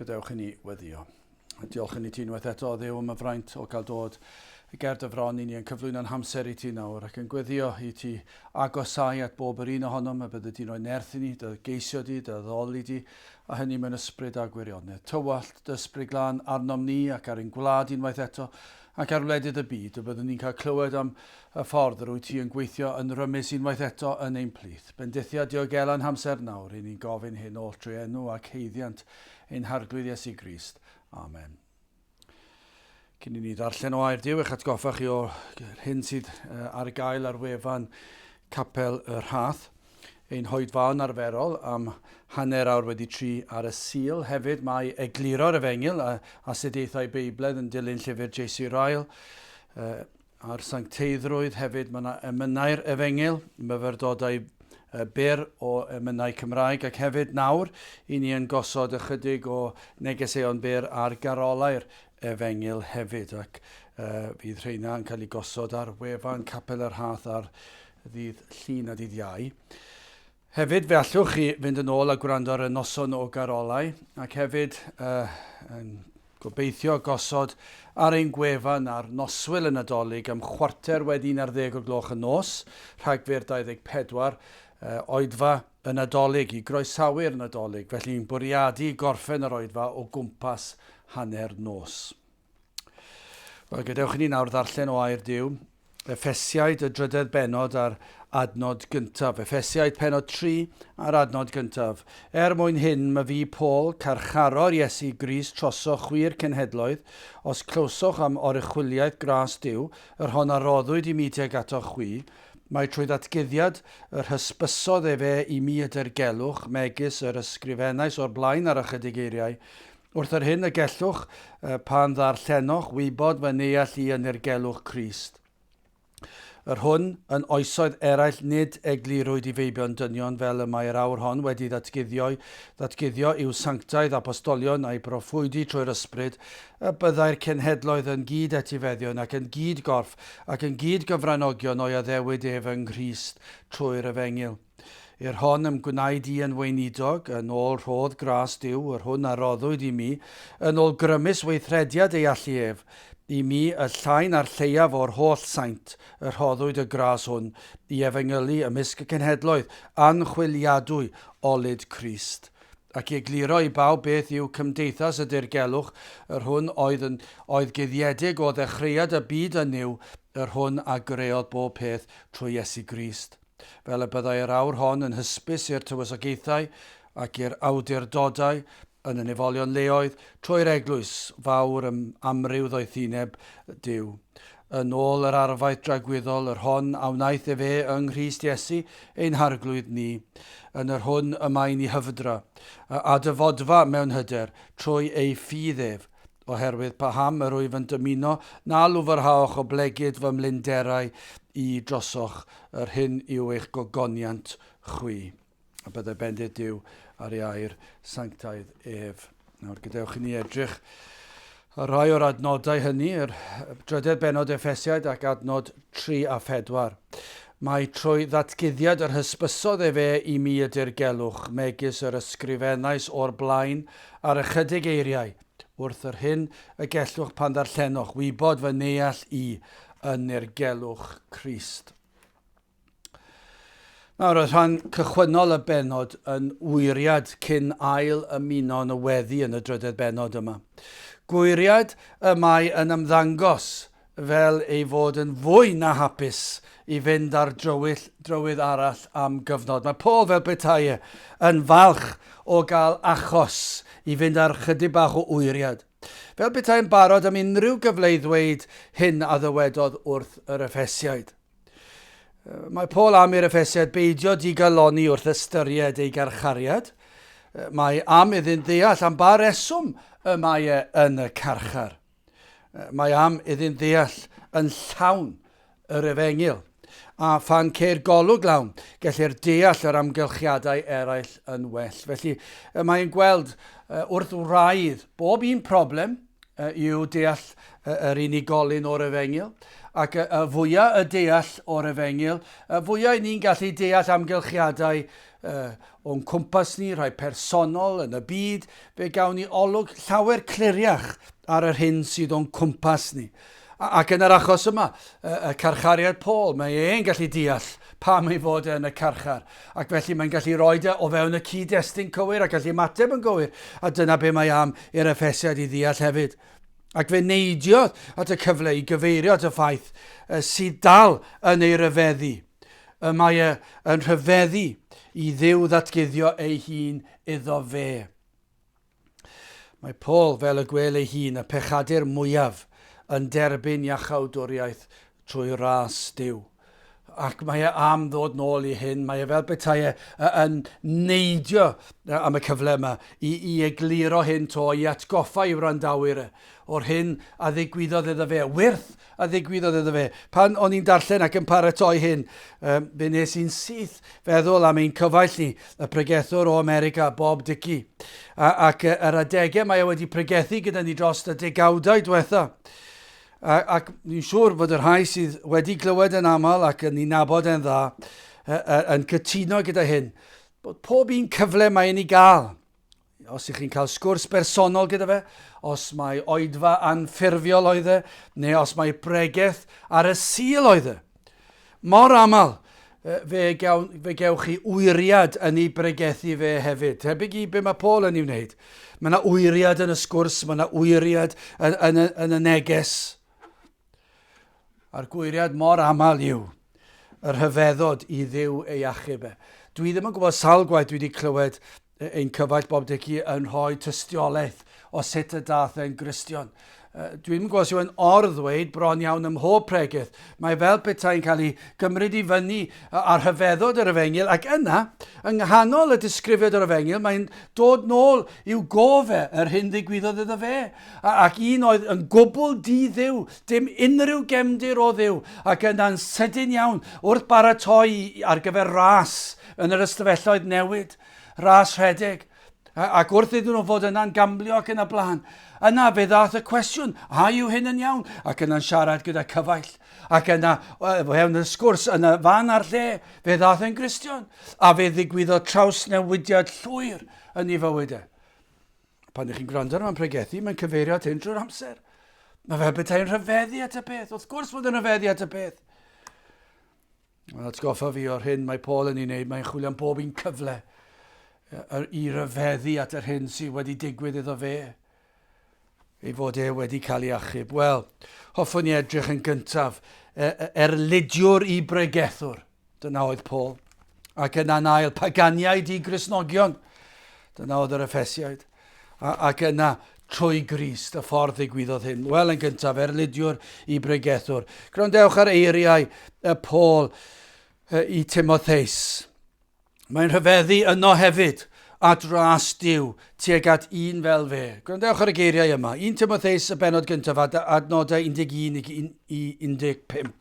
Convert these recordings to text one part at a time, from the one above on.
Gadewch i ni weddio. Diolch i ni ti unwaith eto, Dduw, am y fraint o gael dod ger dy fron i ni yn cyflwyno'n hamser i ti nawr ac yn gweddio i ti agosau at bob yr un ohonom y bydde ti'n rhoi nerth i ni, dy geisio di, dy addoli di, a hynny mewn ysbryd a gwirionedd. Tywallt dy ysbryd glân arnom ni ac ar ein gwlad unwaith eto, ac ar wledydd y byd, y byddwn ni'n cael clywed am y ffordd yr wyt ti yn gweithio yn rymus unwaith eto yn ein plith. Bendithia diogela'n hamser nawr, i ni'n gofyn hyn oll trwy enw ac haeddiant ein Harglwydd Iesu Grist. Amen. Cyn i ni ddarllen o air Duw, eich atgoffa chi o'r hyn sydd ar gael ar wefan Capel y Rhath. Ein hoedfaon arferol am 3:30 ar y Sul. Hefyd mae egluro'r Efengyl a astudiaethau Beiblaidd yn dilyn llyfr J.C. Ryle. A'r sancteiddrwydd hefyd, mae yna emynau'r Efengyl, myfyrdodau byr o emynau Cymraeg ac hefyd nawr i ni yn gosod ychydig o negeseuon byr ar garolau'r Efengyl hefyd ac uh, fydd rheina yn cael eu gosod ar wefan Capel y Rhath ar ddydd Llun a dydd Iau. Hefyd, fe allwch chi fynd yn ôl a gwrando ar y noson o garolau, ac hefyd uh, yn gobeithio gosod ar ein gwefan ar noswyl y Nadolig am 11:15 o'r gloch y nos, Rhagfyr 24, uh, oedfa y Nadolig, i groesawu'r Nadolig, felly'n bwriadu gorffen yr oedfa o gwmpas hanner nos. Wel, gadewch i ni nawr ddarllen o air Duw. Effesiaid y drydedd bennod a'r adnod gyntaf. Effesiaid pennod 3 a'r adnod gyntaf. Er mwyn hyn, my fi Paul, carcharor Iesu Grist troso chwi'r cenhedloedd, os clywsoch am oruchwyliaeth gras Duw, yr hon a roddwyd i mi tuag atoch chwi, mae trwy ddatguddiad yr hysbysodd efe i mi y dirgelwch, megis yr ysgrifennais o'r blaen ar ychydig eiriau, Wrth yr hyn y gellwch, pan ddarllenoch, wybod fy neall i yn nirgelwch Crist, yr hwn yn oesoedd eraill nid eglurwyd i feibion dynion fel y mae yr awr hon wedi ddatguddio'i ddatguddio i'w sanctaidd apostolion a'i broffwydi trwy'r Ysbryd, y byddai'r cenhedloedd yn gyd-etifeddion ac yn gyd-gorff ac yn gyd-gyfranogion o'i addewid ef yng Nghrist trwy'r Efengyl. I'r hon ym gwnaed i yn weinidog, yn ôl rhodd gras Duw, yr hwn a roddwyd i mi, yn ôl grymus weithrediad ei allu ef, i mi, y llai na'r lleiaf o'r holl saint, y rhoddwyd y gras hwn, i efengylu ymysg y cenhedloedd, anchwiliadwy olud Crist. Ac i egluro i bawb beth yw cymdeithas y dirgelwch, yr hwn oedd yn oedd guddiedig o ddechreuad y byd yn Nuw, yr hwn a greodd bob peth trwy Iesu Grist. fel y byddai yr awr hon yn hysbys i'r tywysogaethau ac i'r awdurdodau yn y nefolion leoedd trwy'r eglwys fawr ym amryw ddoethineb Duw, yn ôl yr arfaeth dragwyddol yr hon a wnaeth efe yng Nghrist Iesu ein Harglwydd ni, yn yr hwn y mae ni hyfdra, a dyfodfa mewn hyder trwy ei ffydd ef, Oherwydd paham yr wyf yn dymuno na lwfrhaoch oblegid fy mlinderau i drosoch, yr hyn yw eich gogoniant chwi. A byddai bendith Duw ar ei air sanctaidd ef. Nawr gadewch i ni edrych ar rai o'r adnodau hynny, yr drydedd bennod Effesiaid ac adnod 3 a 4. Mae trwy ddatguddiad yr hysbysodd efe i mi y dirgelwch, megis yr ysgrifennais o'r blaen ar ychydig eiriau, wrth yr hyn y gellwch pan ddarllenoch wybod fy neall i yn nirgelwch Crist. Nawr, oedd rhan cychwynnol y bennod yn wyriad cyn ail ymuno yn y weddi yn y drydedd bennod yma. Gwyriad y mae yn ymddangos fel ei fod yn fwy na hapus i fynd ar drywyll, drywydd arall am gyfnod. Mae Paul fel petai e yn falch o gael achos i fynd ar chydig bach o wyriad. Fel petai'n barod am unrhyw gyfle i ddweud hyn a ddywedodd wrth yr Effesiaid. Mae Paul am i'r Effesiaid beidio digalonni wrth ystyried ei garchariad. Mae am iddynt ddeall am ba reswm y mae e yn y carchar. Mae am iddynt ddeall yn llawn yr efengyl. A phan ceir golwg lawn, gellir deall yr amgylchiadau eraill yn well. Felly, mae'n gweld wrth wraidd bob un problem yw deall yr unigolyn o'r efengyl, Ac y, y fwyaf y deall o'r efengyl, y fwyaf ni'n gallu deall amgylchiadau uh, o'n cwmpas ni, rhai personol yn y byd, fe gawn ni olwg llawer cliriach ar yr hyn sydd o'n cwmpas ni. Ac yn yr achos yma, y, y carchariad Paul, mae e'n gallu deall pam ei fod e yn y carchar. Ac felly mae'n gallu rhoi e o fewn y cyd-destun cywir a gallu ymateb yn gywir. A dyna be mae am i'r Effesiad i ddeall hefyd. Ac fe neidiodd at y cyfle i gyfeirio at y ffaith sydd dal yn ei ryfeddu. Y mae e yn rhyfeddu i Dduw ddatguddio ei hun iddo fe. Mae Paul, fel y gwêl ei hun, y pechadur mwyaf, yn derbyn iachawdwriaeth trwy ras Duw. Ac mae e am ddod nôl i hyn, mae e fel petai e yn neidio am y cyfle yma i, i egluro hyn to, i atgoffa i wrandawyr e o'r hyn a ddigwyddodd iddo fe, wyrth a ddigwyddodd iddo fe. Pan o'n i'n darllen ac yn paratoi hyn, um, fe nes i'n syth feddwl am ein cyfaill ni, y pregethwr o America, Bob Dickey. A, ac yr adegau mae e wedi pregethu gyda ni dros y degawdau diwetha. A, ac ni'n siŵr fod y rhai sydd wedi glywed yn aml ac yn ei nabod e'n dda yn cytuno gyda hyn, bod pob un cyfle mae'n ei gael, os ych chi'n cael sgwrs bersonol gyda fe, os mae oedfa anffurfiol oedd e, neu os mae bregeth ar y Sul oedd e. Mor aml, fe, gawn, fe gewch chi wyriad yn ei bregethu fe hefyd. Tebyg i be mae Paul yn ei wneud. Mae yna wyriad yn y sgwrs, mae yna wyriad yn, yn, yn, yn y neges. A'r gwyriad mor aml yw y rhyfeddod i Dduw ei achub e. Dwi ddim yn gwybod sawl gwaith dwi wedi clywed ein cyfaill Bob Dickey yn rhoi tystiolaeth o sut y dath e'n Gristion. Dwi ddim yn gwybod os yw e'n or-ddweud bron iawn ym mhob pregeth. Mae fel petai'n cael ei gymryd i fyny ar rhyfeddod yr efengyl, ac yna, yng nghanol y disgrifiad o'r efengyl, mae'n dod nôl i'w gof e, yr hyn ddigwyddodd iddo fe. Ac un oedd yn gwbl di-dduw, dim unrhyw gefndir o Dduw, ac yna'n sydyn iawn wrth baratoi ar gyfer ras yn yr ystafelloedd newid, ras rhedeg. Ac wrth iddyn nhw fod yna'n gamblio ac yn y blaen, yna fe ddaeth y cwestiwn, a yw hyn yn iawn? Ac yna'n siarad gyda cyfaill. Ac yna, fewn y sgwrs, yn y fan a'r lle, fe ddaeth e'n Gristion. A fe ddigwyddodd trawsnewidiad llwyr yn ei fywyd e. Pan ydych chi'n gwrando arno fo'n pregethu, mae'n cyfeirio at hyn drwy'r amser. Mae fel petai'n rhyfeddu at y peth. Wrth gwrs fod yn rhyfeddu at y peth. Mae'n atgoffa fi o'r hyn mae Paul yn ei wneud. Mae'n chwilio am bob un cyfle i ryfeddu at yr hyn sydd wedi digwydd iddo fe. Ei fod e wedi cael ei achub. Wel, hoffwn i edrych yn gyntaf erlidiwr i bregethwr. Dyna oedd Paul. Ac yna'n ail, paganiaid i Gristnogion. Dyna oedd yr Effesiaid. A, ac yna, trwy Grist, y ffordd ddigwyddodd hyn. Wel, yn gyntaf, erlidiwr i bregethwr. Gwrandewch ar eiriau y Paul i Timotheus. Mae'n rhyfeddu yno hefyd at ras Duw tuag at un fel fe. Gwrandewch ar y geiriau yma. 1 Timotheus y benod gyntaf, adnodau 11 i 15.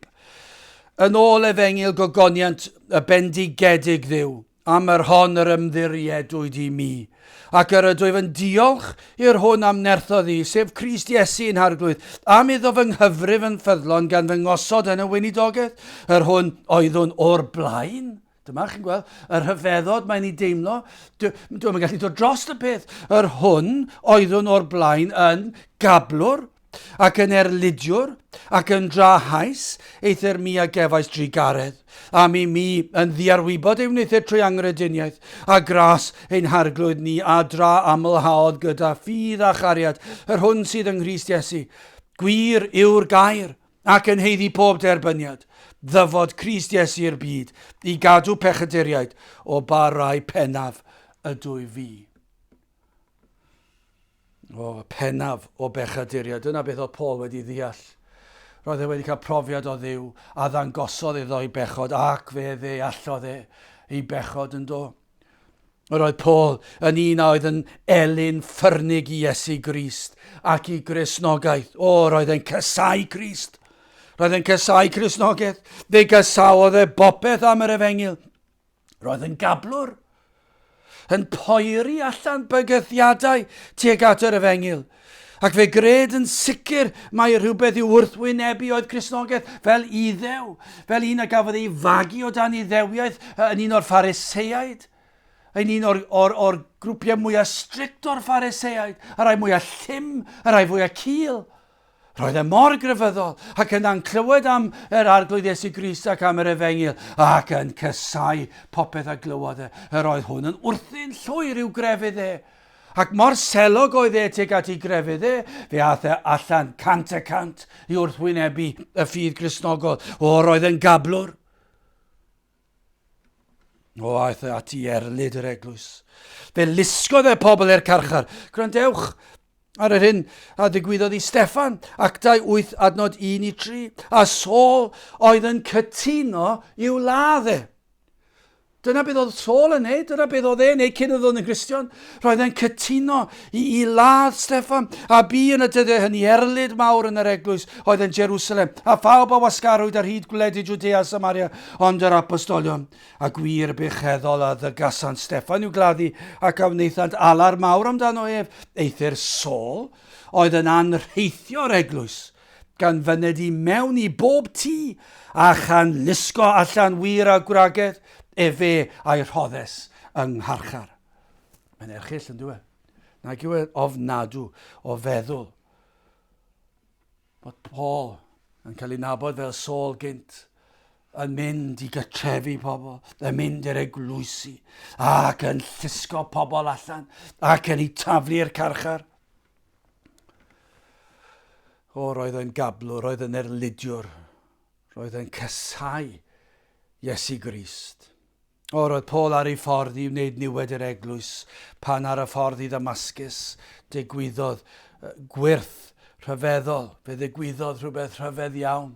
Yn ôl efengyl gogoniant y bendigedig Dduw, Am yr hon yr ymddiriedwyd i mi, ac yr ydwyf yn diolch i'r hwn am nerthodd i, sef Crist Iesu ein Harglwydd, am iddo fy nghyfrif yn ffyddlon gan fy ngosod yn y weinidogaeth, yr hwn oeddwn o'r blaen. Dyma chi'n gweld, y rhyfeddod mae'n ei deimlo. Dwi'n gallu dod dros y peth. Yr hwn oeddwn o'r blaen yn gablwr, ac yn erlidiwr, ac yn drahaus, eithr mi a gefais drugaredd, am i mi yn ddiarwybod ei wneuthur trwy anghrediniaeth, a gras ein Harglwydd ni a dra amlhaodd gyda ffydd a chariad, yr hwn sydd yng Nghrist Iesu. Gwir yw'r gair, ac yn haeddu pob derbyniad, ddyfod Crist Iesu i'r byd, i gadw pechaduriaid o ba rai pennaf ydwyf fi. O, y pennaf o bechaduriaid. Dyna beth oedd Paul wedi ddeall. Roedd e wedi cael profiad o Dduw a ddangosodd iddo ei bechod ac fe ddeallodd e ei bechod yn do. Yr oedd Paul yn un a oedd yn elyn ffyrnig i Iesu Grist ac i Gristnogaeth. O, roedd e'n casau Crist. Roedd e'n casau Cristnogaeth. Fe gasaodd e bopeth am yr efengyl. Roedd yn gablwr, yn poeri allan bygythiadau tuag at yr efengyl. Ac fe gred yn sicr mai rhywbeth i'w wrthwynebu oedd Cristnogaeth, fel Iddew, fel un a gafodd ei fagu o dan Iddewiaeth yn un o'r Phariseaid, yn un o'r, or, or grwpiau mwyaf strict o'r Phariseaid, y rhai mwyaf llym, y rhai fwyaf cul. Roedd e mor grefyddol ac yna'n clywed am yr Arglwydd Iesu Grist ac am yr Efengyl ac yn cysau popeth a glywodd e. Yr oedd hwn yn wrthun llwyr i'w grefydd e. Ac mor selog oedd e tuag at ei grefydd e, fe aeth e allan 100% i wrthwynebu y ffydd Gristnogol. O, roedd e'n gablwr. O, aeth e ati i erlid yr eglwys. Fe lusgodd e pobl i'r carchar. Gwrandewch ar yr hyn a ddigwyddodd i Steffan, Actau 8 adnod 1 i 3, a Saul oedd yn cytuno i'w ladd e. Dyna beth oedd Saul yn neud, dyna beth oedd e'n neud cyn iddo ddod yn Gristion. Roedd e'n cytuno i, i ladd Steffan, a bu yn y dyddiau hynny erlid mawr yn yr eglwys oedd yn Jerusalem, a phawb a wasgarwyd ar hyd gwledydd Jwdea a Samaria, ond yr apostolion a gwir bucheddol a ddygasant Steffan i'w gladdu, ac a wnaethant alar mawr amdano ef, eithr Saul oedd yn anrheithio'r eglwys gan fyned i mewn i bob tŷ, a chan lusgo allan wŷr a gwragedd, efe a'i rhoddes yng ngharchar. Mae'n erchyll, yn dyw e? Nag yw e ofnadw o feddwl bod Paul yn cael ei nabod fel Saul gynt, yn mynd i gytrefi pobl, yn mynd i'r eglwysi, ac yn llusgo pobl allan, ac yn eu taflu i'r carchar. O, roedd e'n gablwr, roedd e'n erlidiwr, roedd e'n casau Iesu Grist. O, roedd Paul ar ei ffordd i wneud niwed i'r eglwys pan ar y ffordd i Ddamascus digwyddodd gwyrth rhyfeddol. Fe ddigwyddodd rhywbeth rhyfedd iawn.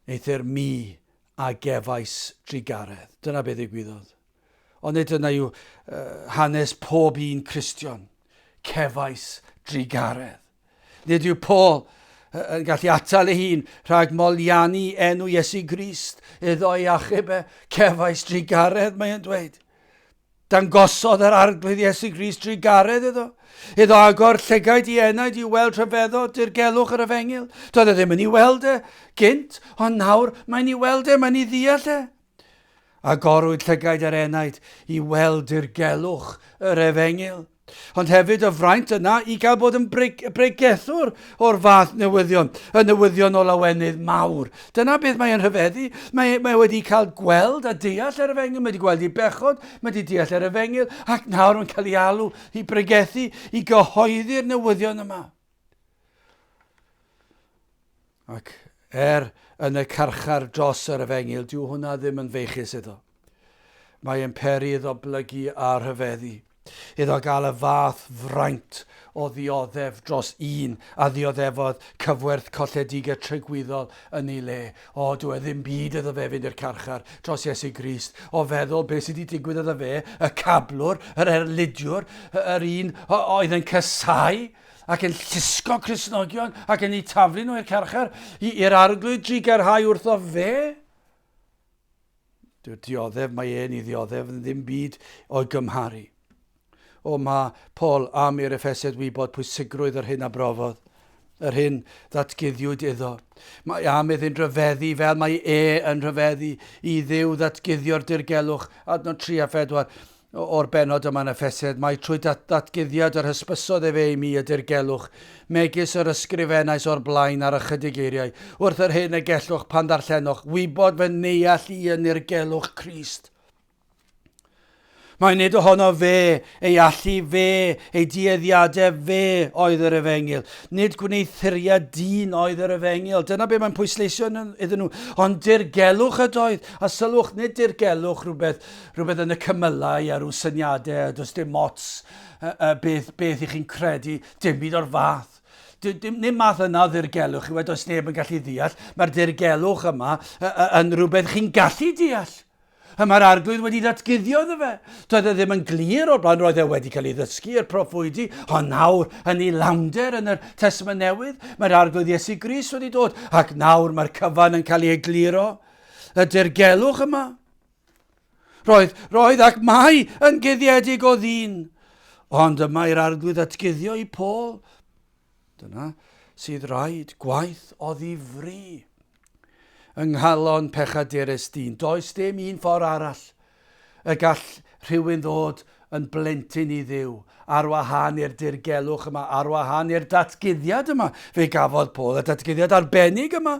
Eithr mi a gefais drugaredd. Dyna beth ddigwyddodd. Ond nid dyna yw uh, hanes pob un Cristion. Cefais drugaredd. Nid yw Paul yn gallu atal ei hun rhag moliannu enw Iesu Grist iddo ei achub e. Cefais drugaredd, mae'n dweud. Dangosodd yr Arglwydd Iesu Grist drugaredd iddo, iddo agor llygaid i enaid i weld rhyfeddod dirgelwch yr efengyl. Doedd e ddim yn ei weld e gynt, ond nawr mae'n ei weld e, mae'n ei ddeall e. Agorwyd llygaid yr enaid i weld dirgelwch yr efengyl. Ond hefyd y fraint yna i gael bod yn bregethwr o'r fath newyddion, y newyddion o lawenydd mawr. Dyna beth mae'n rhyfeddu. Mae, mae wedi cael gweld a deall yr efengyl, mae wedi gweld ei bechod, mae wedi deall yr efengyl, ac nawr mae'n cael ei alw i bregethu, i gyhoeddi'r newyddion yma. Ac er yn y carchar dros yr efengyl, dyw hwnna ddim yn feichus iddo. Mae e'n peri iddo blygu a rhyfeddu, iddo gael y fath fraint o ddioddef dros un a ddioddefodd cyfwerth colledigaeth tragwyddol yn ei le. O, dyw e ddim byd iddo fe fynd i'r carchar dros Iesu Grist, o feddwl beth sydd wedi digwydd iddo fe, y cablwr, yr erlidiwr, yr un oedd yn casáu ac yn llusgo Cristnogion ac yn eu taflu nhw i'r carchar, i'r arglwydd drugarhau wrtho fe. Dyw'r dioddef mae e'n ei ddioddef yn ddim byd o'i gymharu. O, mae Paul am i'r Effesiaid wybod pwysigrwydd yr hyn a brofodd, yr hyn ddatguddiwyd iddo. Mae am iddynt ryfeddu fel mae e yn rhyfeddu i Dduw ddatguddio'r dirgelwch, adnod 3 a 4. O'r bennod yma yn Effesiaid, mai trwy datguddiad yr hysbysodd efe i mi y dirgelwch, megis yr ysgrifennais o'r blaen ar ychydig eiriau, wrth yr hyn y gellwch pan ddarllenoch, wybod fy neall i yn nirgelwch Crist. Mae nid ohono fe, ei allu fe, ei dueddiadau fe oedd yr efengyl. Nid gwneuthuriad dyn oedd yr efengyl. Dyna be mae'n pwysleisio iddyn nhw. Ond dirgelwch ydoedd. A sylwch, nid dirgelwch rhywbeth rhywbeth yn y cymylau a rhyw syniadau, a does dim ots uh, beth, beth i chi'n credu, dim byd o'r fath. Dim, dim math yna o ddirgelwch yw e, does neb yn gallu ddeall. Mae'r dirgelwch yma yn rhywbeth chi'n gallu deall. A mae'r arglwydd wedi ddatguddio iddo fe. Doedd e ddim yn glir o'r blaen, roedd e wedi cael ei ddysgu i'r proffwydi, ond nawr yn ei lawnder yn yr Testament Newydd, mae'r arglwydd Iesu Grist wedi dod, ac nawr mae'r cyfan yn cael ei egluro. Y dirgelwch yma. Roedd, roedd ac mae yn guddiedig o ddyn. Ond yma i'r arglwydd atguddio i Paul. Dyna sydd rhaid, gwaith o ddifri. Yng nghalon pechadurus dyn, does dim un ffordd arall y gall rhywun ddod yn blentyn i Dduw, ar wahân i'r dirgelwch yma, ar wahân i'r datguddiad yma. Fe gafodd Paul y datguddiad arbennig yma.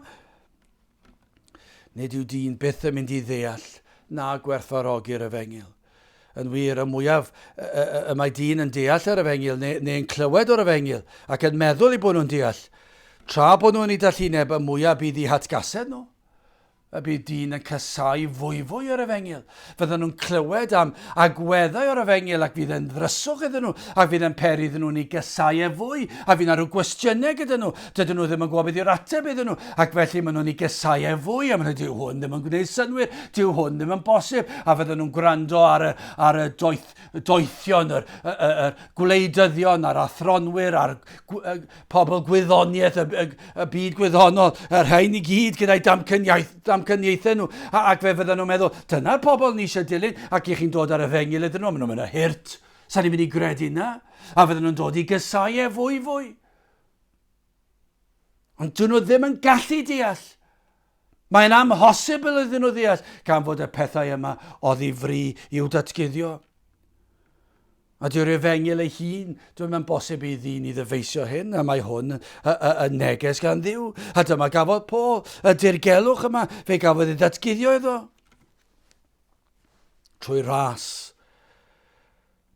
Nid yw dyn byth yn mynd i ddeall na gwerthfawrogi'r efengyl. Yn wir, y mwyaf y mae dyn yn deall yr efengyl neu, neu'n clywed o'r efengyl ac yn meddwl eu bod nhw'n deall, tra bod nhw yn eu dallineb, y mwyaf bydd eu hatgasedd nhw. Y bydd dyn yn casáu fwyfwy yr efengyl. Fydden nhw'n clywed am agweddau o'r efengyl ac fydd yn ddryswch iddyn nhw ac fydd yn peri iddyn nhw'n ei gasau e fwy a fydd yna rhyw gwestiynau gyda nhw. Dydyn nhw ddim yn gwybod beth yw'r ateb iddyn nhw ac felly maen nhw'n ei gasau e fwy a maen nhw'n dyw hwn ddim yn gwneud synnwyr, dyw hwn ddim yn bosib a fydden nhw'n gwrando ar y, ar y doeth, doethion, yr, y, y, y gwleidyddion a'r athronwyr a'r pobl gwyddoniaeth, y, y, y byd gwyddonol, y rhain i gyd gyda'i damcaniaeth, damcaniaethau nhw, a, ac fe fydden nhw'n meddwl, dyna'r pobl ni eisiau dilyn, ac i chi'n dod ar y fengil iddyn nhw, maen nhw'n mynd o hurt, sa'n ni'n mynd i gredu na, a fydden nhw'n dod i gysau e fwy fwy. Ond dyn nhw ddim yn gallu deall. Mae'n amhosibl iddyn nhw ddeall gan fod y pethau yma oddi fri i'w datguddio. A dyw'r efengyl ei hun, dwi'n yn bosib i ddyn i ddyfeisio hyn, a mae hwn y, y, y neges gan Dduw. A dyma gafodd Paul, y dirgelwch yma, fe gafodd ei ddatguddio iddo. Trwy ras,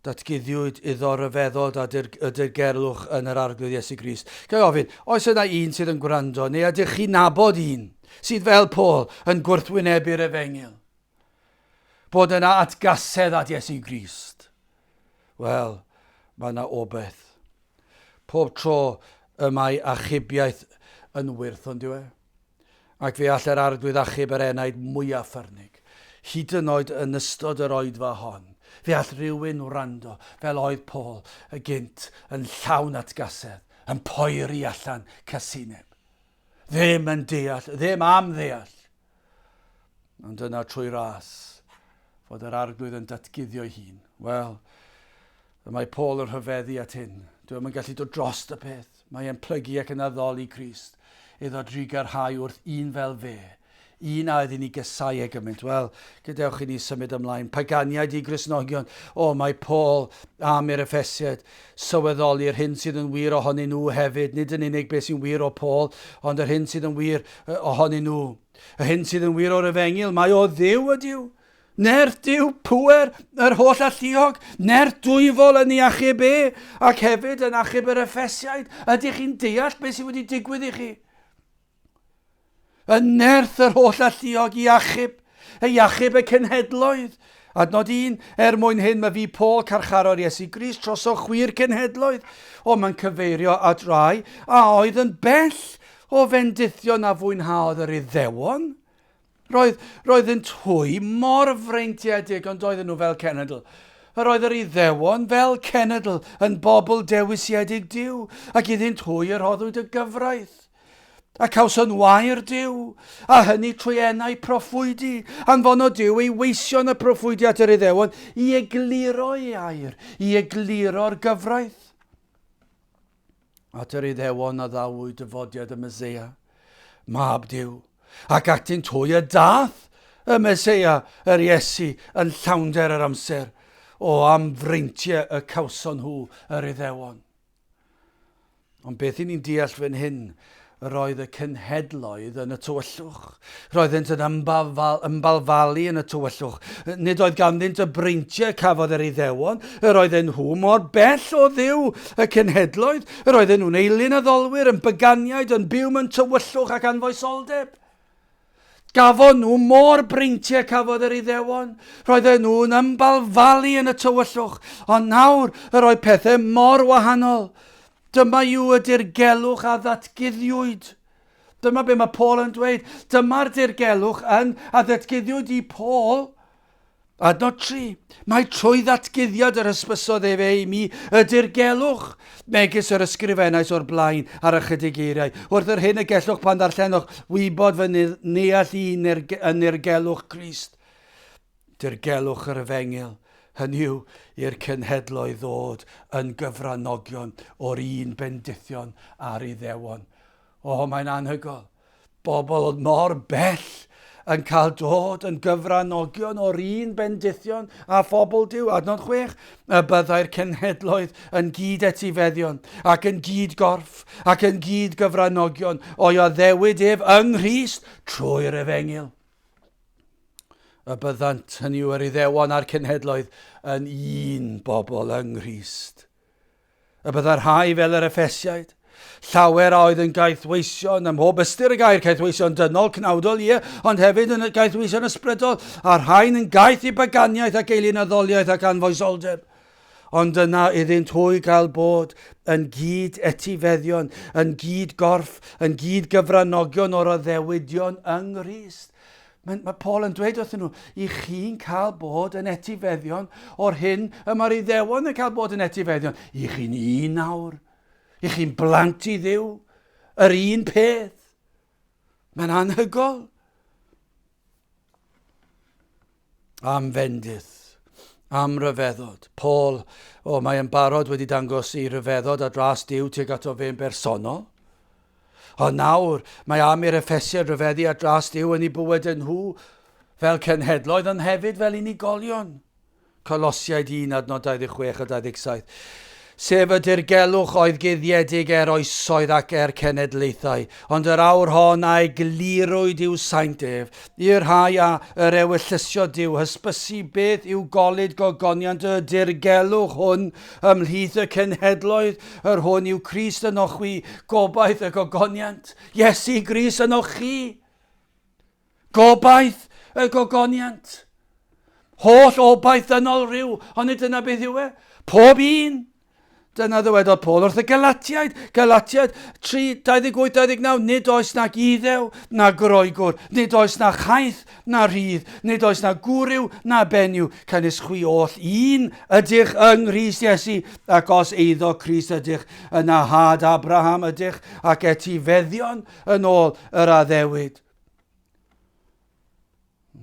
datguddiwyd iddo ryfeddod a dir, y dirgelwch yn yr Arglwydd Iesu Grist. Ga i ofyn, oes yna un sydd yn gwrando, neu ydych chi'n nabod un sydd fel Paul yn gwrthwynebu'r efengyl? Bod yna atgasedd at Iesu Grist. Wel, mae yna obaith. Pob tro y mae achubiaeth yn wyrth, ond yw e? Ac fe all yr Arglwydd achub yr enaid mwyaf ffyrnig. Hyd yn oed yn ystod yr oedfa hon, fe all rhywun wrando, fel oedd Paul y gynt, yn llawn atgasedd, yn poeri allan casineb. Ddim yn deall, ddim am ddeall. Ond yna trwy ras, fod yr Arglwydd yn datguddio'i hun. Wel, y mae Paul yn rhyfeddu at hyn. Dwi ddim yn gallu dod drost y peth. Mae e'n plygu ac yn addoli Crist iddo drugarhau wrth un fel fe, un a oedd i ni gysau e gymaint. Wel, gadewch i ni symud ymlaen. Paganiaid i Gristnogion. O, mae Paul am i'r Effesiaid sylweddoli yr hyn sydd yn wir ohonyn nhw hefyd, nid yn unig beth sy'n wir o Paul, ond yr hyn sydd yn wir ohonyn nhw. Y hyn sydd yn wir o'r efengyl, mae o Dduw ydyw. Nerth Duw, pŵer yr holl alluog, nerth dwyfol yn ei achub e, ac hefyd yn achub yr Effesiaid. Ydych chi'n deall beth sydd wedi digwydd i chi? Y nerth yr holl alluog i achub, ei achub y cenhedloedd. Adnod 1, er mwyn hyn mae fi Paul carcharor Iesu Grist troso chwi'r cenhedloedd. O, mae'n cyfeirio at rai a oedd yn bell O fendithion a fwynhaodd yr Iddewon. Roedd, roeddynt hwy mor freintiedig, ond doedden nhw fel cenedl. Yr oedd yr Iddewon fel cenedl yn bobl dewisiedig Duw, ac iddynt hwy y rhoddwyd y gyfraith. A cawson wair Duw, a hynny trwy enau proffwydi. Anfonodd Duw ei weision y proffwydi at yr Iddewon i egluro ei air, i egluro'r gyfraith. At yr Iddewon a ddawyd dyfodiad y Meseia, Mab Duw, ac atynt hwy y dath y Meseia, yr Iesu, yn llawnder yr amser, o am freintiau y cawson nhw yr Iddewon. Ond beth i ni'n deall fan hyn Yr oedd y cenhedloedd yn y tywyllwch. Roeddent yn ymbalfalu yn y tywyllwch. Nid oedd ganddynt y breintiau cafodd yr Iddewon. Yr oedden nhw mor bell o Dduw y cenhedloedd. Yr oedden nhw'n eilunaddolwyr, yn byganiaid, yn byw mewn tywyllwch ac anfoesoldeb. Gafon nhw mor breintiau cafodd yr Iddewon. Roedden nhw'n ymbalfalu yn y tywyllwch. Ond nawr, yr oedd pethau mor wahanol. Dyma yw y dirgelwch a ddatguddiwyd. Dyma be mae Paul yn dweud. Dyma'r dirgelwch yn a ddatguddiwyd i Paul. Adnod 3. Mae trwy ddatguddiad yr hysbysodd efe i mi y dirgelwch, megis yr ysgrifennais o'r blaen ar ychydig eiriau, wrth yr hyn y gellwch pan ddarllenwch wybod fy neall i yn nirgelwch Crist. Dirgelwch yr efengyl. Hynny yw, i'r cenhedloedd ddod yn gyfranogion o'r un bendithion a'r Iddewon. O, mae'n anhygoel. Bobl oedd mor bell yn cael dod yn gyfranogion o'r un bendithion a phobl Duw. Adnod 6, y byddai'r cenhedloedd yn gyd etifeddion ac yn gyd gorff ac yn gyd gyfranogion o'i addewid ef yng Nghrist trwy'r efengyl. Y byddant, hynny yw yr Iddewon a'r cenhedloedd, yn un bobl yng Nghrist. Y byddai'r rhai fel yr Effesiaid, llawer a oedd yn gaethweision ym mhob ystyr y gair, caethweision dynol, cnawdol, ie, ond hefyd yn gaethweision ysbrydol, a'r rhain yn gaeth i baganiaeth ac eilunaddoliaeth ac anfoesoldeb. Ond yna iddynt hwy gael bod yn gyd etifeddion, yn gyd gorff, yn gyd gyfranogion o'r addewidion yng Nghrist. Mae, mae Paul yn dweud wrthyn nhw, i chi'n cael bod yn etifeddion o'r hyn y mae'r Iddewon yn cael bod yn etifeddion. I chi'n un nawr. I chi'n blant i Dduw. Yr un peth. Mae'n anhygol. Am fendith. Am ryfeddod. Paul, o, oh, mae yn barod wedi dangos ei ryfeddod a dras Duw tuag ato fe'n bersonol. Ond nawr, mae am i'r Effesiaid ryfeddu at dras Duw yn eu bywydau nhw, fel cenhedloedd, ond hefyd fel unigolion. Colosiaid 1, adnod 26 a 27. Sef y dirgelwch oedd guddiedig er oesoedd ac er cenedlaethau, ond yr awr hon a eglurwyd i'w saint ef, i'r rhai a yr ewyllysio Duw hysbysu beth yw golud gogoniant y dirgelwch hwn Ymhlith y cenhedloedd, yr hwn yw Crist ynoch chwi, gobaith y gogoniant. Iesu Grist ynoch chi. Gobaith y gogoniant. Holl obaith ddynol rhyw, ond nid dyna beth yw e. Pob un. Dyna ddywedodd Paul wrth y Galatiaid, Galatiaid 3, 28, 29, nid oes nag Iddew na Groegwr, nid oes na chaeth na rhydd, nid oes na gwryw na benyw, canys chwi oll un ydych yng Nghrist Iesu, ac os eiddo Crist ydych, yna had Abraham ydych, ac etifeddion yn ôl yr addewid.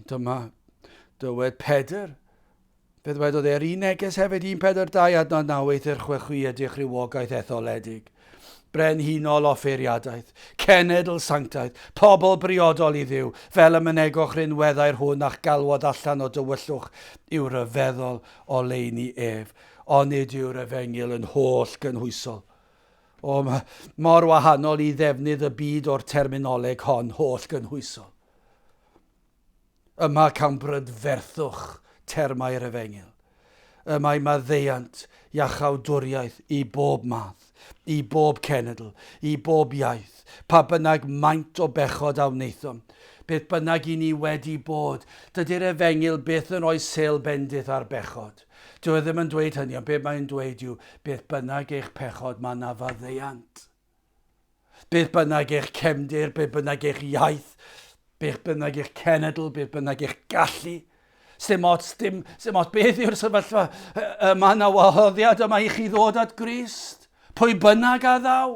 Dyma dywed Pedr. Fe ddwedodd e'r un neges hefyd, 1 Pedr 2 adnod 9, eithr chwe chwi ydych rhywogaeth etholedig, brenhinol offeiriadaeth, cenedl sanctaidd, pobl briodol i Dduw, fel y mynegoch rinweddau'r hwn a'ch galwodd allan o dywyllwch i'w ryfeddol oleuni ef. Onid yw'r efengyl yn holl gynhwysol? O, mor wahanol i ddefnydd y byd o'r terminoleg hon, holl gynhwysol. Yma cawn brydferthwch termau'r Efengyl. Y mae maddeuant, iachawdwriaeth i bob math, i bob cenedl, i bob iaith, pa bynnag maint o bechod a wnaethom, beth bynnag i ni wedi bod, dydy'r Efengyl byth yn rhoi sêl bendith ar bechod. Dyw e ddim yn dweud hynny, ond beth mae'n dweud yw, beth bynnag eich pechod, mae 'na faddeuant. Beth bynnag eich cefndir, beth bynnag eich iaith, beth bynnag eich cenedl, beth bynnag eich gallu, Sdim ots, dim, sdim ots beth yw'r sefyllfa. Y mae yna wahoddiad yma i chi ddod at Grist. Pwy bynnag a ddaw.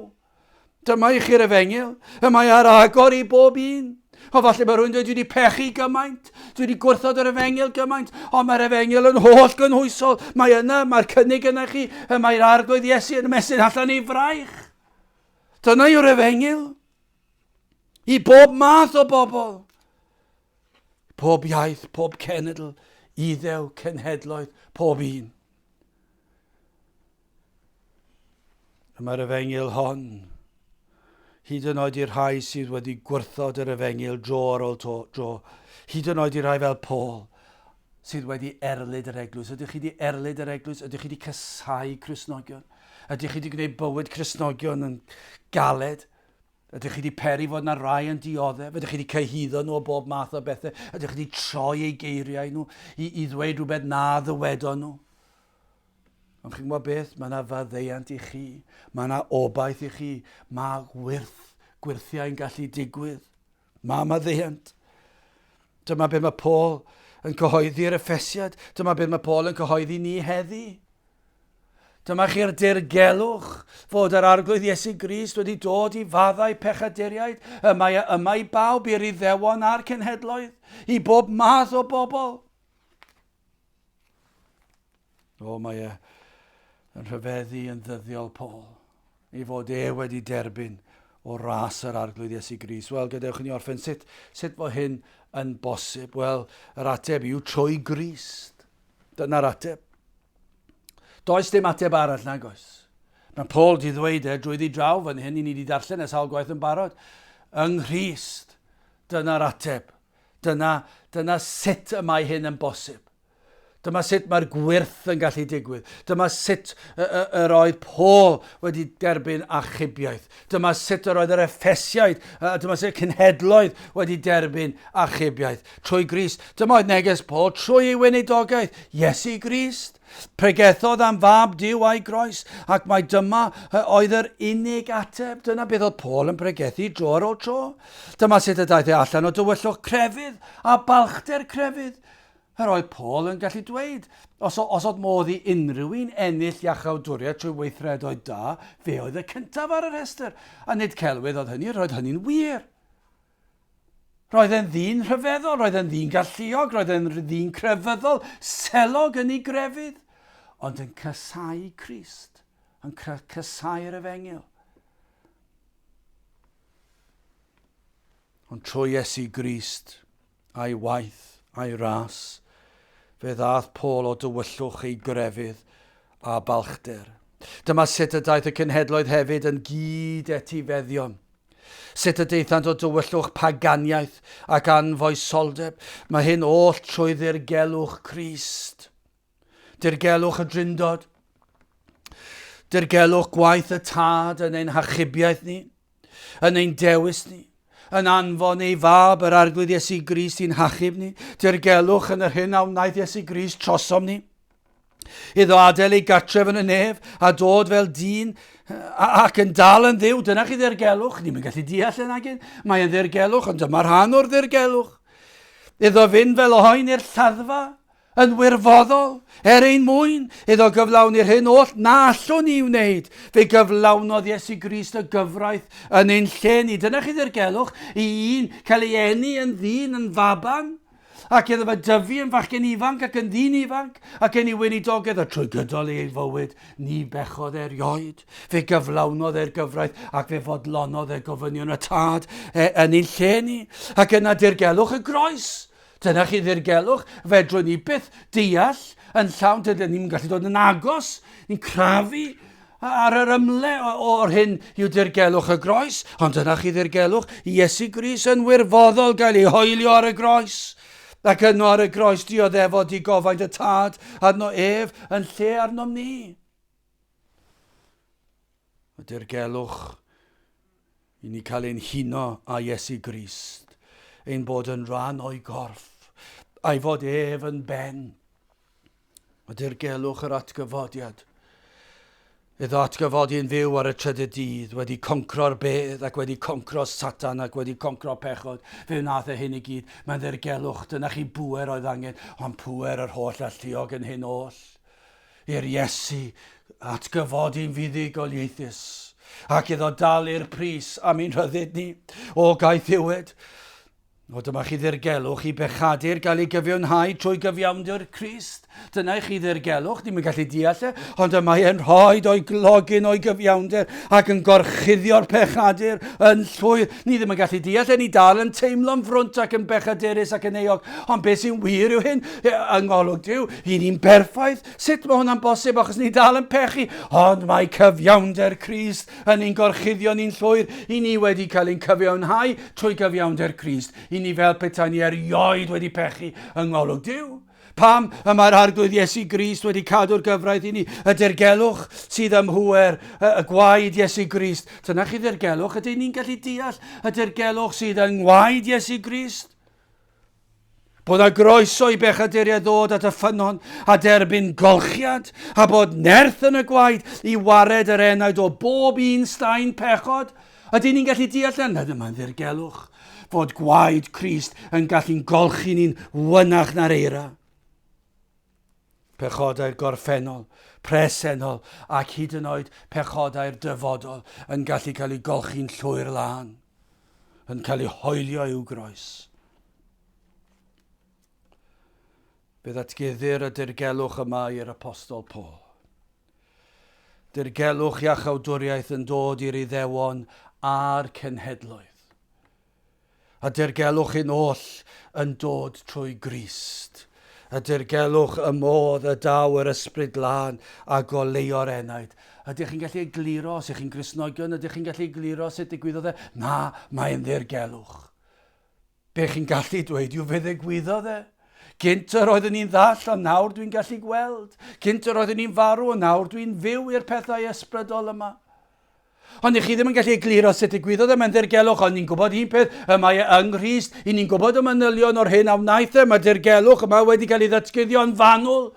Dyma i chi'r efengyl. Y mae ar agor i bob un. O falle mae rhywun dweud, dwi wedi pechu gymaint, dwi wedi gwrthod yr efengyl gymaint, ond mae'r efengyl yn holl gynhwysol. Mae yna, mae'r cynnig yna chi, y mae'r arglwydd Iesu yn ymestyn allan ei fraich. Dyna yw'r efengyl. I bob math o bobl. Pob iaith, pob cenedl, iddew, cenhedloedd, pob un. Y mae'r efengyl hon, hyd yn oed i'r rhai sydd wedi gwrthod yr efengyl dro ar ôl to, dro, hyd yn oed i'r rhai fel Paul, sydd wedi erlid yr eglwys. Ydych chi wedi erlid yr eglwys? Ydych chi wedi casau Cristnogion? Ydych chi wedi gwneud bywyd Cristnogion yn galed? Ydych chi wedi peri fod yna rai yn dioddef? Ydych chi wedi cyhuddo nhw o bob math o bethau? Ydych chi wedi troi eu geiriau nhw i, i ddweud rhywbeth na ddywedon nhw? Ond chi'n gwybod beth? Mae yna faddeuant i chi. Mae yna obaith i chi. Mae gwyrth, gwyrthiau'n gallu digwydd. Mae maddeuant. Dyma beth mae Paul yn cyhoeddi'r Effesiad. Dyma beth mae Paul yn cyhoeddi ni heddi. Dyma chi'r dirgelwch fod yr Arglwydd Iesu Grist wedi dod i faddau pechaduriaid. Y mae e yma i bawb, i'r Iddewon a'r cenhedloedd, i bob math o bobl. O, mae e yn rhyfeddu yn ddyddiol Paul, ei fod e wedi derbyn o ras yr Arglwydd Iesu Grist. Wel, gadewch i ni orffen, sut, sut fo hyn yn bosib? Wel, yr ateb yw trwy Grist. Dyna'r ateb. Does dim ateb arall nag oes. Mae Paul di ddweud e drwyddi draw fan hyn, i ni wedi darllen e sawl gwaith yn barod. Yng Nghrist, dyna'r ateb. Dyna, dyna sut y mae hyn yn bosib. Dyma sut mae'r gwyrth yn gallu digwydd. Dyma sut yr oedd Paul wedi derbyn achubiaeth. Dyma sut yr oedd yr Effesiaid, dyma sut cenhedloedd wedi derbyn achubiaeth. Trwy Grist. Dyma oedd neges Paul trwy ei weinidogaeth. Iesu Grist. Pregethodd am fab Duw a'i groes, ac mae dyma oedd yr unig ateb. Dyna beth oedd Paul yn pregethu dro ar ôl tro. Dyma sut y daeth e allan o dywyllwch crefydd a balchder crefydd. Yr oedd Paul yn gallu dweud, os, os oedd modd i unrhyw un ennill iachawdwriaeth trwy weithredoedd da, fe oedd y cyntaf ar y rhestr. A nid celwydd oedd hynny, roedd hynny'n wir. Roedd e'n ddyn rhyfeddol, roedd e'n ddyn galluog, roedd e'n ddyn crefyddol, selog yn ei grefydd, ond yn casáu Crist, yn casáu'r efengyl. Ond trwy Iesu Grist, a'i waith, a'i ras, fe ddaeth Paul o dywyllwch ei grefydd a balchder. Dyma sut y daeth y cenhedloedd hefyd yn gyd-etifeddion. Sut y daethant o dywyllwch paganiaeth ac anfoesoldeb. Mae hyn oll trwy ddirgelwch Crist. Dirgelwch y Drindod. Dirgelwch gwaith y Tad yn ein hachubiaeth ni, yn ein dewis ni, yn anfon ei fab yr Arglwydd Iesu Grist i'n hachub ni. Dirgelwch yn yr hyn a wnaeth Iesu Grist trosom ni. Iddo adael ei gartref yn y nef a dod fel dyn ac yn dal yn ddiw. Dyna chi ddirgelwch. Ni'n gallu deall yn agyn. Mae yn ddirgelwch, ond dyma rhan o'r ddirgelwch. Iddo fynd fel oen i'r lladdfa yn wirfoddol, er ein mwyn, iddo gyflawni'r hyn oll na allwn ni wneud. Fe gyflawnodd Iesu Grist y gyfraith yn ein lle ni. Dyna chi ddirgelwch i un cael ei eni yn ddyn yn faban, ac iddo fe dyfu yn fachgen ifanc ac yn ddyn ifanc, ac yn ei weinidogaeth a trwy gydol ei fywyd, ni bechodd erioed. Fe gyflawnodd e'r gyfraith ac fe fodlonodd e gofynion y Tad e, yn ein lle ni. Ac yna dirgelwch y groes. Dyna chi ddirgelwch, fedrwn ni byth deall yn llawn, dydyn ni'n gallu dod yn agos, ni'n crafu ar yr ymle o'r hyn yw dirgelwch y groes, ond dyna chi ddirgelwch Iesu Grist yn wirfoddol gael ei hoelio ar y groes. Ac yno ar y groes dioddefod digofaint y tad arno ef yn lle arnom ni. Y dirgelwch i ni cael ein huno â Iesu Grist, ein bod yn rhan o'i gorff, a'i fod ef yn ben. Y dirgelwch yr atgyfodiad. Iddo atgyfodi yn fyw ar y trydydd dydd, wedi concro'r bedd ac wedi concro Satan ac wedi concro pechod. Fe wnaeth e hyn i gyd. Mae'n ddirgelwch, dyna chi bŵer oedd angen, ond pŵer yr holl alluog yn hyn oll. i'r Iesu atgyfodi'n fuddugoliaethus ac iddo dalu'r pris am ein rhyddid ni o gaethiwed. O, dyma chi ddirgelwch i bechadur gael ei gyfiawnhau trwy gyfiawnder Crist. Dyna i chi ddirgelwch, ni'n gallu deall e, ond y mae e'n rhoi o'i glogyn o'i gyfiawnder ac yn gorchuddio'r pechadur yn llwyr. Ni ddim yn gallu deall e, ni dal yn teimlo'n frwnt ac yn bechadurus ac yn euog. Ond beth sy'n wir yw hyn, yng ngolwg Duw, i ni'n berffaith. Sut mae hwnna'n bosib achos ni dal yn pechu? Ond mae cyfiawnder Crist yn ein gorchuddio ni'n llwyr. I ni wedi cael ein cyfiawnhau trwy gyfiawnder Crist. I ni fel petai ni erioed wedi pechu yng ngolwg Duw. Pam y mae'r Arglwydd Iesu Grist wedi cadw'r gyfraith i ni, y dirgelwch sydd ym mhŵer y, y gwaed Iesu Grist. Dyna chi ddirgelwch, ydyn ni'n gallu deall y dirgelwch sydd yng ngwaed Iesu Grist? Bod 'na groeso i bechaduriaid ddod at y ffynnon a derbyn golchiad, a bod nerth yn y gwaed i wared yr enaid o bob un staen pechod. Ydyn ni'n gallu deall hynna? Mae'n ddirgelwch fod gwaed Crist yn gallu'n golchi ni'n wynach na'r eira. Pechodau'r gorffennol, presennol ac hyd yn oed pechodau'r dyfodol yn gallu cael eu golchi'n llwyr lân, yn cael eu hoelio i'w groes. Fe ddatguddir y dirgelwch yma i'r Apostol Paul. Dirgelwch iachawdwriaeth yn dod i'r Iddewon a'r cenhedloedd. A dirgelwch hyn oll yn dod trwy Grist. A dirgelwch y modd y daw yr Ysbryd Glân a goleuo'r enaid. Ydych chi'n gallu egluro, os ych chi'n Gristnogion, ydych chi'n gallu egluro sut digwyddodd e? Na, mae'n ddirgelwch. Be chi'n gallu dweud yw fe ddigwyddodd e. Gynt yr oeddwn i'n ddall, ond nawr dwi'n gallu gweld. Gynt yr oeddwn i'n farw, ond nawr dwi'n fyw i'r pethau ysbrydol yma. Ond i chi ddim yn gallu egluro sut digwyddodd e, mae'n ddirgelwch, ond ni'n gwybod un peth, y mae e yng Nghrist, i ni'n gwybod y manylion o'r hyn a wnaeth e, mae dirgelwch yma wedi cael ei ddatguddio'n fanwl.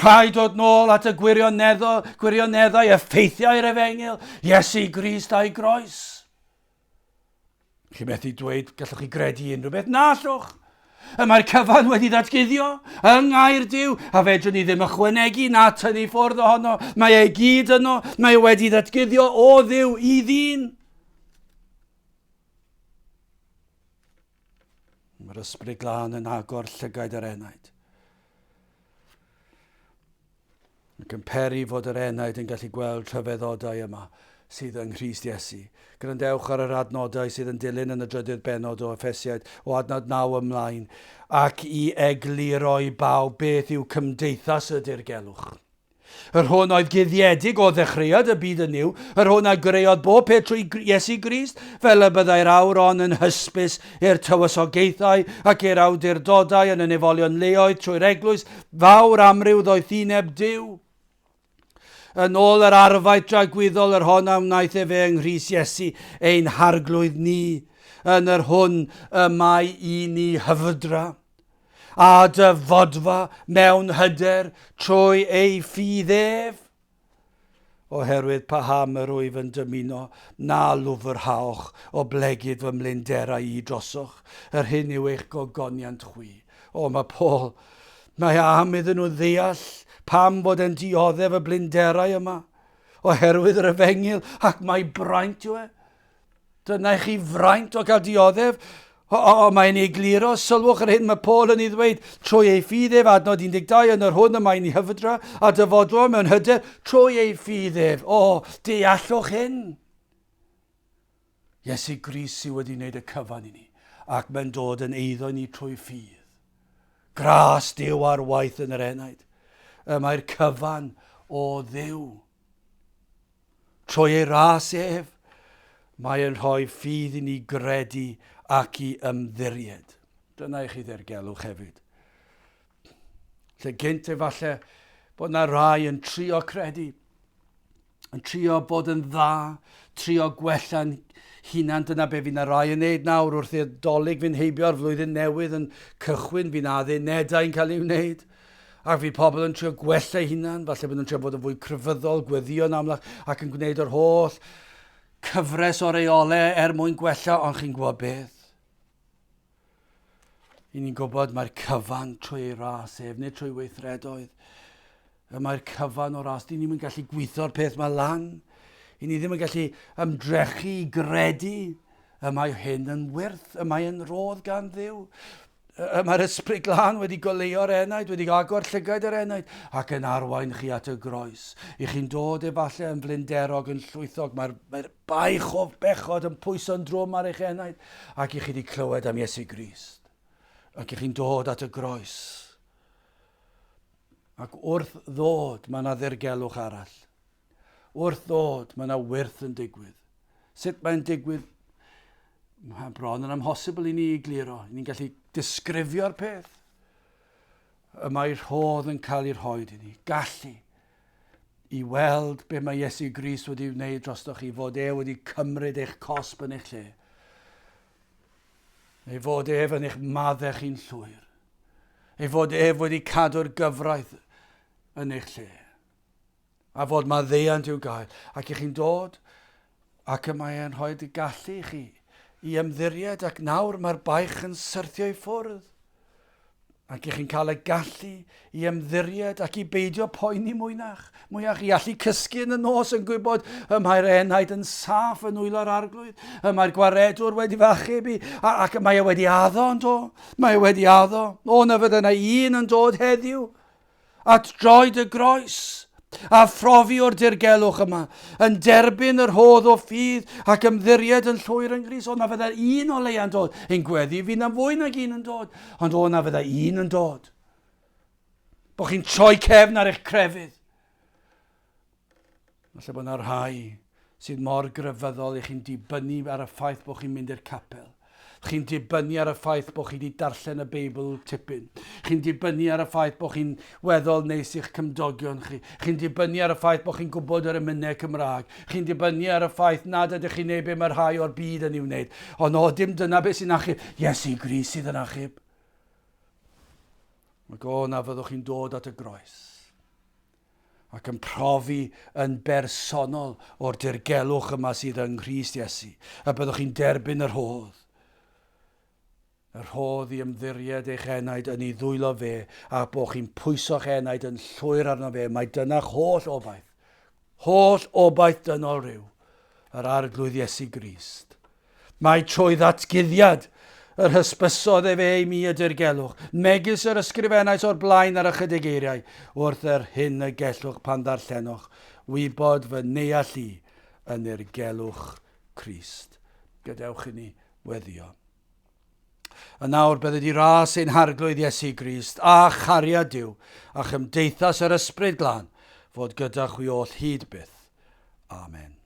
Rhaid dod nôl at y gwirioneddo, gwirioneddau, y ffeithiau'r efengyl, Iesu Grist a'i groes. Chi methu dweud, gallwch chi gredu unrhyw beth? Na allwch! Y mae'r cyfan wedi ddatguddio yng ngair Duw, a fedrwn ni ddim ychwanegu na tynnu ffwrdd ohono. Mae e gyd yno, mae e wedi ddatguddio o Dduw i ddyn. Mae'r Ysbryd Glân yn agor llygaid yr enaid. Ac yn peri fod yr enaid yn gallu gweld rhyfeddodau yma sydd yng Nghrist Iesu. Gwrandewch ar yr adnodau sydd yn dilyn yn y drydydd bennod o Effesiaid, o adnod 9 ymlaen, ac i egluro i bawb beth yw cymdeithas y dirgelwch. Yr hwn oedd guddiedig o ddechreuad y byd yn Nuw, yr hwn a greodd bob peth trwy Iesu Grist, fel y byddai'r awr hon yn hysbys i'r tywysogaethau ac i'r awdurdodau yn y nefolion leoedd trwy'r eglwys, Fawr amryw ddoethineb Duw. Yn ôl yr arfaeth dragwyddol yr hon a wnaeth efe yng Nghrist Iesu ein harglwydd ni, yn yr hwn y mae i ni hyfdra, a dyfodfa mewn hyder trwy ei ffydd ef. Oherwydd paham yr wyf yn dymuno na lwfrhaoch oblegid fy mlinderau i drosoch, yr hyn yw eich gogoniant chwi. O, mae Paul, mae am iddyn nhw ddeall pam fod e'n dioddef y blinderau yma, oherwydd yr efengyl, ac mae braint yw e. Dyna i chi fraint o gael dioddef. O, o, o mae'n egluro, sylwch yr hyn mae Paul yn ei ddweud, trwy ei ffydd ef, adnod 12, yn yr hwn y mae'n ei hyfdra, a dyfodlo mewn hyder, trwy ei ffydd ef. O, deallwch hyn. Iesu Grist sydd wedi wneud y cyfan i ni, ac mae'n dod yn eiddo i ni trwy ffydd. Gras Duw ar waith yn yr enaid. Y mae'r cyfan o Dduw. Trwy ei ras ef, mae e'n rhoi ffydd i ni gredu ac i ymddiried. Dyna i chi ddirgelwch hefyd. Lle gynt efallai bod na rai yn trio credu, yn trio bod yn dda, trio gwella'n hunan. Dyna be fi na rai yn neud nawr wrth i'r dolyg fynd heibio'r flwyddyn newydd yn cychwyn, fi'n addunedau'n cael ei wneud. Ac fydd pobl yn trio gwella eu hunan, falle bod nhw'n trio bod yn fwy crefyddol, gweddïo'n amlach, ac yn gwneud yr holl cyfres o reolau er mwyn gwella, ond chi'n gwybod beth? I ni'n gwybod mae'r cyfan trwy ei ras ef, nid trwy weithredoedd. Y mae'r cyfan o ras. Dyn ni'n gallu gweithio'r peth mae lan. I ni ddim yn gallu ymdrechu i gredu. Y mae hyn yn wyrth, y mae yn rodd gan Dduw. Y mae'r Ysbryd Glân wedi goleuo'r enaid, wedi agor llygaid yr enaid, ac yn arwain chi at y groes. I chi'n dod efallai yn flinderog, yn llwythog, mae'r mae baich o bechod yn pwyso'n drwm ar eich enaid, ac i chi wedi clywed am Iesu Grist. Ac i chi'n dod at y groes. Ac wrth ddod, mae yna ddirgelwch arall. Wrth ddod, mae yna wyrth yn digwydd. Sut mae'n digwydd? Mae'n bron yn amhosibl i ni egluro. Ni'n gallu disgrifio'r peth. Y mae rhodd yn cael ei rhoi i ni. Gallu i weld be mae Iesu Grist wedi wneud drostoch chi, fod e wedi cymryd eich cosb yn eich lle. Ei fod ef yn eich maddau chi'n llwyr. Ei fod ef wedi cadw'r gyfraith yn eich lle. A fod maddeuant i'w gael. Ac i chi'n dod, ac y mae e'n rhoi y gallu i chi i ymddiried, ac nawr mae'r baich yn syrthio i ffwrdd. Ac i chi'n cael y gallu i ymddiried ac i beidio poeni mwynach, mwyach, i allu cysgu yn y nos yn gwybod y mae'r enaid yn saff yn nwylo'r arglwydd, y mae'r gwaredwr wedi fy achub i, a, ac mae e wedi addo yn do, mae e wedi addo. O, na fydde yna un yn dod heddiw at droed y groes a phrofi o'r dirgelwch yma, yn derbyn y rhodd o ffydd ac ymddiried yn llwyr yng Nghrist. O, na fydda un o leia'n dod. Ein gweddi fi na fwy nag un yn dod. Ond o, na fydda un yn dod. Bo chi'n troi cefn ar eich crefydd. Falle bod yna rhai sydd mor grefyddol i chi'n dibynnu ar y ffaith bod chi'n mynd i'r capel. Chi'n dibynnu ar y ffaith bod chi wedi darllen y Beibl tipyn. Chi'n dibynnu ar y ffaith bod chi'n weddol neis i'ch cymdogion chi. Chi'n dibynnu ar y ffaith bod chi'n gwybod yr emynau Cymraeg. Chi'n dibynnu ar y ffaith nad ydych chi'n neud be mae rhai o'r byd yn ei wneud. Ond o, dim dyna beth sy'n achub. Iesu Grist sydd yn achub. Ac o, na fyddwch chi'n dod at y groes ac yn profi yn bersonol o'r dirgelwch yma sydd yng Nghrist Iesu, y byddwch chi'n derbyn y rhodd. Y rhodd i ymddiried eich enaid yn ei ddwylo fe, a bod chi'n pwyso'ch enaid yn llwyr arno fe, mae dyna'ch holl obaith. Holl obaith dynol rhyw, yr Arglwydd Iesu Grist. Mai trwy ddatguddiad yr hysbysodd efe i mi y dirgelwch, megis yr ysgrifennais o'r blaen ar ychydig eiriau, wrth yr hyn y gellwch pan ddarllenoch wybod fy neall i yn nirgelwch Crist. Gadewch i ni weddio. A nawr bydded i ras ein Harglwydd Iesu Grist, a chariad Duw, a chymdeithas yr Ysbryd Glân, fod gyda chwi oll hyd byth. Amen.